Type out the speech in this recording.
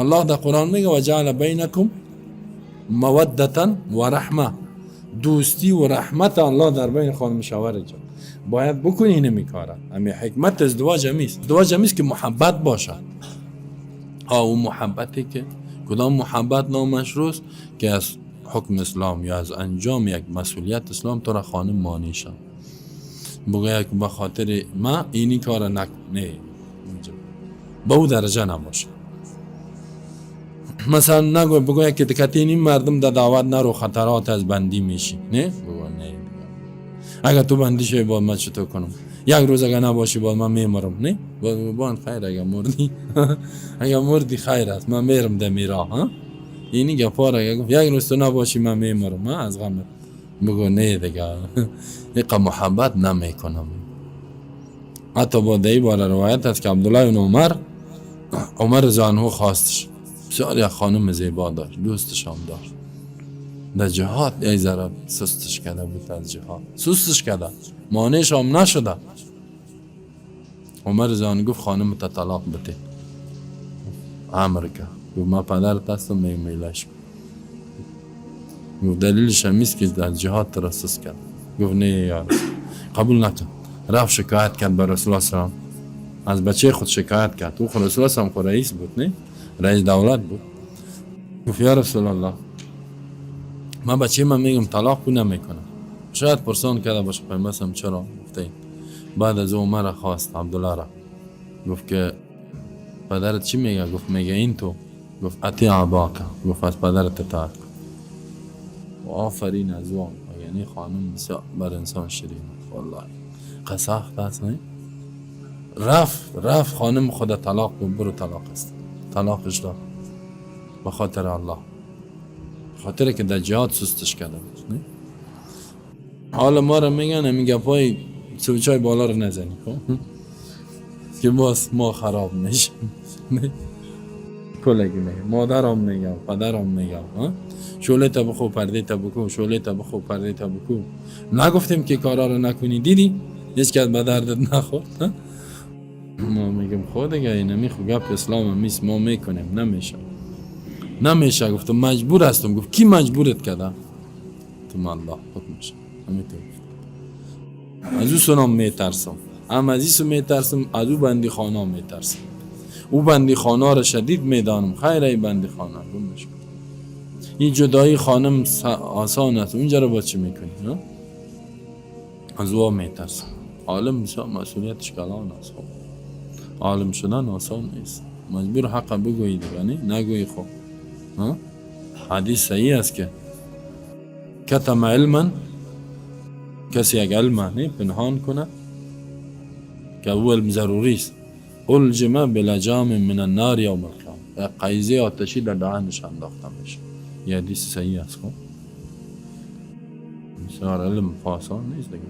الله در قرآن میگه و جعل بینکم مودتا و رحمه. دوستی و رحمت الله در بین خانم شوهر ایجاد باید بکنی. اینمی کاره، امی حکمت ازدواج همیست. ازدواج همیست که محبت باشد. ها، او محبتی که کدام محبت نامشروع؟ که از حکم اسلام یا از انجام یک مسئولیت اسلام تو را خانم مانع شد، بگه که به خاطر ما اینی کار نکن. نه، به او درجه نباشه. مثلا نگو بگو که دکتی این مردم در دعوت نرو، خطرات از بندی میشی. نه، بگو نه، اگر تو بندی شوی باز من چطور کنم؟ یک روز اگر نباشی باز من میمرم. نه، بان خیر، اگر مردی، اگر مردی خیر است، من میرم در میرا. ها، اینی گپا را اگر گفت یک روز تو نباشی من میمرم از غم، بگو نه دیگه، اینقدر محبت نمیکنم. حتی با دی بار روایت است که عبدالله بن عمر، عمر رضی عنه خواستش، بسیار یک خانم زیبا داشت، دوستش هم داشت. در جهاد یک ذره سستش کرده بود، از جهاد سستش کرده، مانعش هم نشده. عمر رضی عنه گفت خانم تا طلاق بده. امر کرد، گفت من پدرت هستم، میلش. گفت دلیلش همیست که در جهاد تو را سست کرد. گفت نه یا رسول. قبول نکرد، رفت شکایت کرد به رسول الله سلام، از بچه خود شکایت کرد. او خود رسول الله سلام خود رئیس بود، نه، رئیس دولت بود. گفت یا رسول الله، من بچه من میگم طلاق کو، نمیکنم. شاید پرسان کرده باشه پیامبر هم چرا گفته این. بعد از او عمر خواست، عبدالله را گفت که پدرت چی میگه؟ گفت میگه این تو. گفت اطیع اباک، گفت از پدرت اطاعت کن. و آفرین از او. یعنی خانم بسیار بر انسان شیرین است. والله قسخت است. نه، رفت رفت خانم خود طلاق، گفت برو طلاق است. طلاقش داد به خاطر الله، خاطر که در جهاد سستش کرده بود. نه، حالا ما رو میگن همین گپای سوچای بالا رو نزنی، خب که باز ما خراب میشیم. نه، کلگی میگم، مادرم میگم، پدرم میگم، ها، شعله تا بخو، پرده تا بکو، شعله تا بخو، پرده تا بکو. نگفتیم که کارا رو نکنی؟ دیدی هیچ کس به دردت نخورد. ها؟ ما میگیم خود دیگه اینمی خو گپ اسلام میست، ما میکنیم. نمیشه، نمیشه. گفتم مجبور هستم. گفت کی مجبورت کرده؟ گفتم الله حکمش همینطور گفت. از او سنام میترسم، هم از ایسو میترسم، از او بندی خانه میترسم. او بندی خانه را شدید میدانم. خیر، ای بندی خانه گمش کن. این جدایی خانم آسان است، اونجا رو با چی میکنی؟ نه، از او میترسم. عالم بسیار مسئولیتش کلان است. خب، عالم شدن آسان نیست. مجبور حق بگویی دیگه، نه نگویی خب ها؟ حدیث صحیح است که کتم علما، کسی یک علم نه پنهان کنه که او علم ضروری است، الجم بلجام من النار یوم القیامه، یک قیزه آتشی در دهنش انداخته میشه. یه حدیث صحیح است. خب، بسیار علم آسان نیست دیگه.